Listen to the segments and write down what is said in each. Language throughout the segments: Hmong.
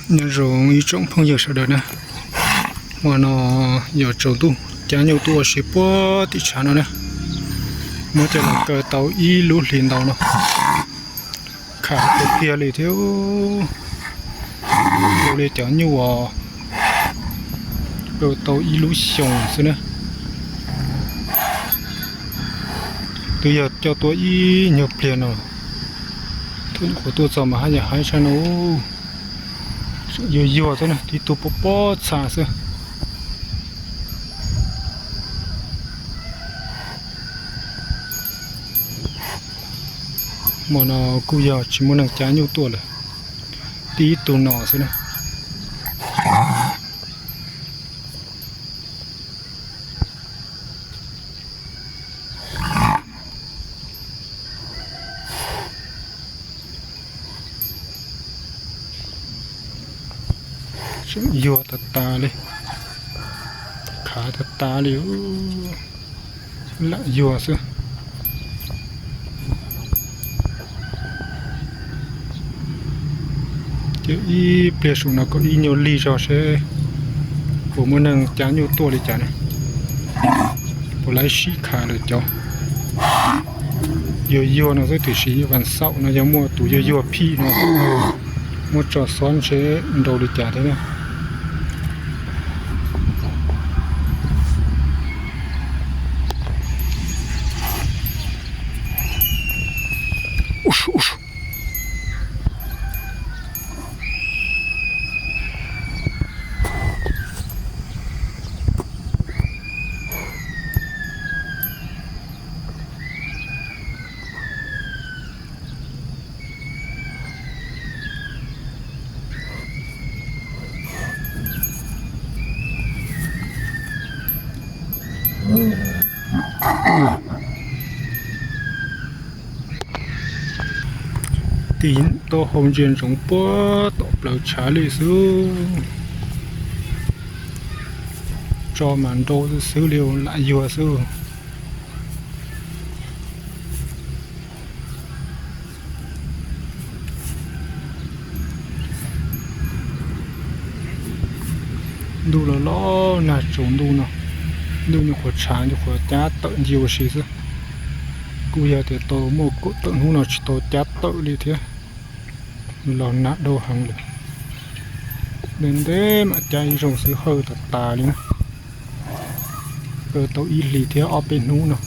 Nyob zoo ib tsoom phooj ywg sawv daws na, hmo no yog tsaus ntuj, cav nyuj tuaj ua si puag tim tshav no na, muab coj los kaw tau ib lub hlis ntau no, kham tiag tiag li thiab. Zoo li cov nyuj uas kaw tau ib lub xyoos xwb na. Twb yog coj tuaj ib nyuag pliag no, thaum nyuam qhuav tuaj txog mas haj yam haib tshaj no, yuag yuag xwb na, tib tug pob pob txha xwb. Hmo no kuj yog tsis muaj neeg cav nyuj tuaj lawm, tib ib tug no xwb na. Tseem yuag tas tas li, khav tas tas li, lam yuag xwb. Ces ib pliag saum no kom ib nyuag lig zog seb puas muaj neeg cav nyuj tuaj li cas ne, puas laib sib khav lawm cov. Yuag yuag no xwb tiam sis vas xaum no yog muaj tus yuag yuag phim no, muab tso xob ntshe nrau li cas thiab na. Tig taub hau ntsia ntsoov puag tom plaws tshav li xwb. Tso mas nrau xwb xwb li, lam yuag xwb. Ntuj los los nag tsaus ntuj no, ntuj nyuam qhuav tshav nyuam qhuav cab tawm ncig ua si xwb. Kuj yog tias tau muaj kaum tawm hnub no tsis tau cab tawm li thiab, los nag dhau heev lawm. Ntev ntev mam cab ib zaug xwb hawj tas tas li na. Kaw tau ib hlis thiab ob peb hnub no.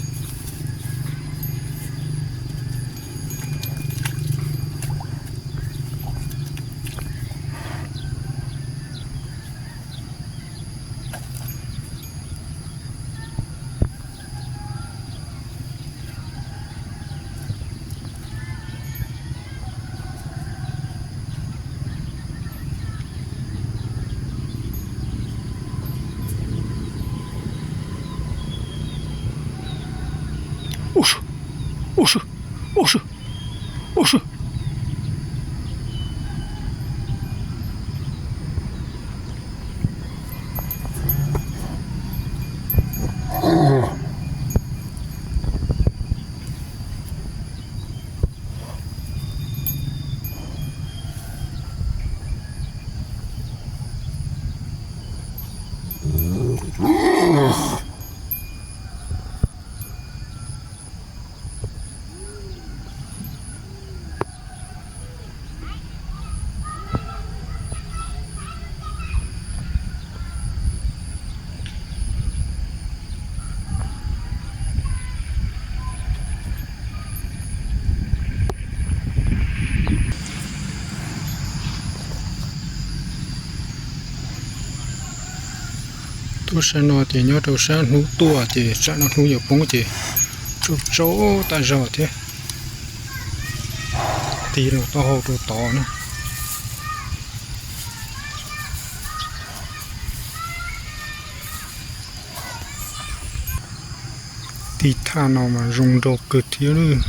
Tuaj sab no ces nyob rau sab hnub tuaj ces tsam no hnub yuav poob ces tsaus tsaus tas zog thiab. Tig loo taub hau rau tod na. Tig thaj no mas zoo nraug kawg thiab lawm.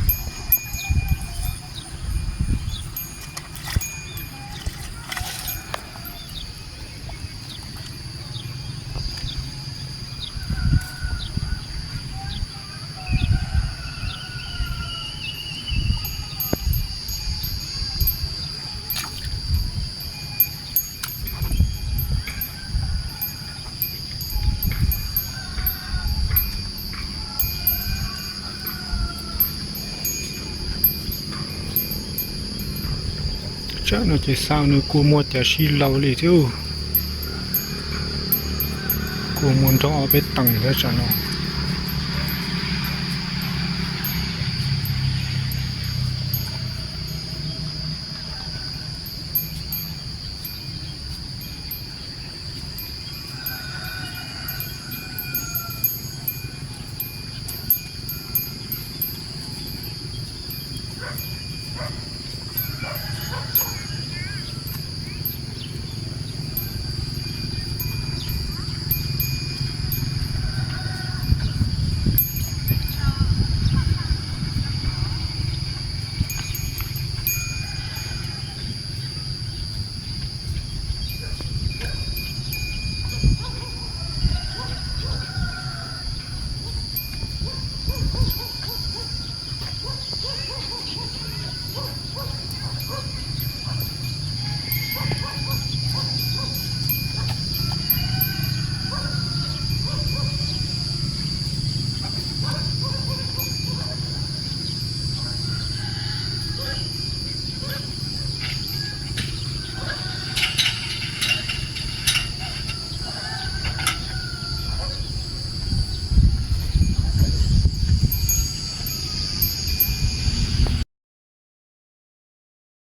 Tsam no ces xav nws kua muag cas sib laus li thiab. Kua muag nrog ob peb teev thiab tsam no.